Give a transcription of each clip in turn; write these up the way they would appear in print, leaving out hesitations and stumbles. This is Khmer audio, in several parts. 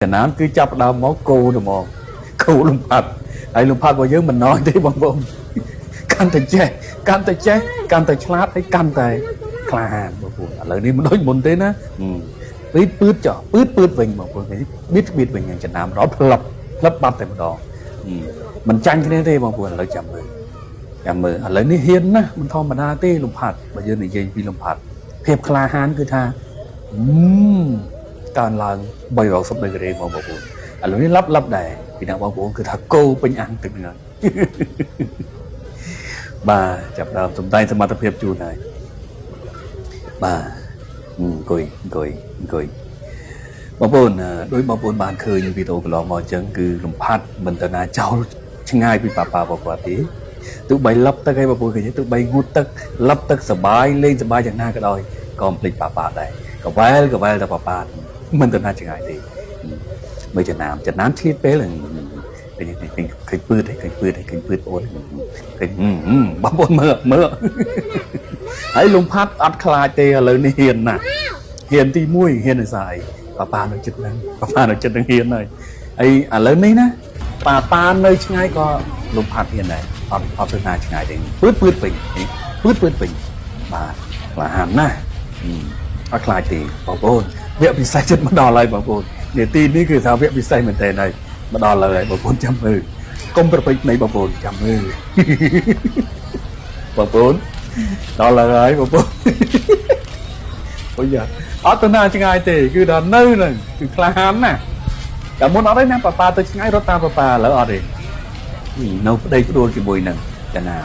ចំណាំគឺចាប់ផ្ដើមមកគោទៅមកគោលំផាត់ហើយលំផាត់របស់យើងមិនណយទេបងប្អូនកាន់តែចេះកាន់តែចេះកាន់តែឆ្លាតហើយកាន់តែក្លាហានបងប្អូនឥឡូវនេះមិនដូចមុនទេណាពឺតពឺតចោះពឺតពឺតវិញបងប្អូនបៀតបៀតវិញចំណាំរត់ផ្លឹបផ្លឹបបាត់តែម្ដងមិនចាញ់គ្នាទេបងប្អូនឥឡូវចាំមើលចាំមើលឥឡូវនេះហ៊ានណាស់មិនធម្មតាទេលំផាត់បើយើងនិយាយពីលំផាត់ភាពក្លាហានគឺថាកើនឡើង360ដឺក្រេបងប្អូនឥឡូវនេះឡាប់ឡាប់ដែរពីអ្នកបងប្អូនគឺថាគោពេញអាំងទឹកហ្នឹងបាទចាប់ដើមសំដែងសមត្ថភាពជូនហើយបាទអង្គុយអង្គុយអង្គុយបងប្អូនដោយបងប្អូនបានឃើញវីដេអូកន្លងមកអញ្ចឹងគឺលំផាត់មិនទៅណាចោលឆ្ងាយពីប៉ាប៉ាបងប្អូនទេទោះបីលឹបទឹកឲ្យបងប្អូនឃើញទោះបីងូតទឹកលឹបទឹកសបាយលេងសបាយយ៉ាងណាក៏ដោយក៏មិនភ្លេចប៉ាប៉ាដែរកវែលកវែលតែប៉ាប៉ាមិនទៅណាឆ្ងាយទេមើលចំណាំចំណាំឆ្លៀតពេលឃើញឃើញពឺតឃើញពឺតឃើញពឺតបងប្អូនឃើញបងប្អូនមើលមើលហើយលំផាត់អត់ខ្លាចទេឥឡូវនេះហ៊ានណាស់ហ៊ានទី1ហ៊ានឯស្អីប៉ាប៉ានៅចិត្តហ្នឹងប៉ាប៉ានៅចិត្តនឹងហ៊ានហើយហើយឥឡូវនេះណាប៉ាប៉ានៅឆ្ងាយក៏លំផាត់ហ៊ានដែរអត់អត់ទៅណាឆ្ងាយទេពឺតពឺតពេញពឺតពឺតពេញបាទក្លាហានណាស់អត់ខ្លាចទេបងប្អូនវគ្គពិសេសចិត្តមកដល់ហើយបងប្អូននាទីនេះគឺថាវគ្គពិសេសមែនតើហើយមកដល់ហើយបងប្អូនចាំមើលកុំប្រពេចនៃបងប្អូនចាំមើលបងប្អូនដល់ហើយបងប្អូនអូយ៉ាអត់ទៅណាឆ្ងាយទេគឺដល់នៅហ្នឹងគឺក្លាហានណាស់តែមុនអត់ទេណាប៉ាប៉ាទៅឆ្ងាយរត់តាមប៉ាប៉ាឥឡូវអត់ទេនៅប្តីផ្ដួលជាមួយនឹងចាណា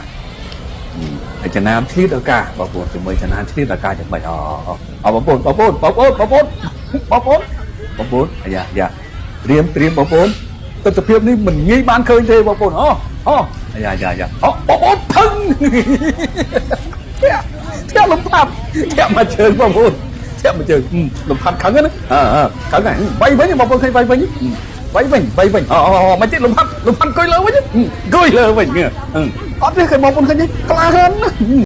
ហើយចំណាមឆ្លៀតឱកាសបងប្អូនជាមួយចំណាមឆ្លៀតឱកាសយ៉ាងម៉េចអូបងប្អូនបងប្អូនបងប្អូនបងប្អូនបងប្អូនបងប្អូនអាយ៉ាយ៉ាត្រៀមត្រៀមបងប្អូនទស្សនភាពនេះមិនងាយបានឃើញទេបងប្អូនអូអូអាយ៉ាយ៉ាយ៉ាអូបងប្អូនថឹងធាក់ធាក់លំផាត់ធាក់មកជើងបងប្អូនធាក់មកជើងលំផាត់ខឹងណាអើខឹងហ្នឹងវាយវិញបងប្អូនឃើញវាយវិញវាយវិញវាយវិញអូអូមកទៀតលំផាត់លំផាត់អង្គុយលើវិញអង្គុយលើវិញអត់ទេឃើញបងប្អូនឃើញក្លាហានណា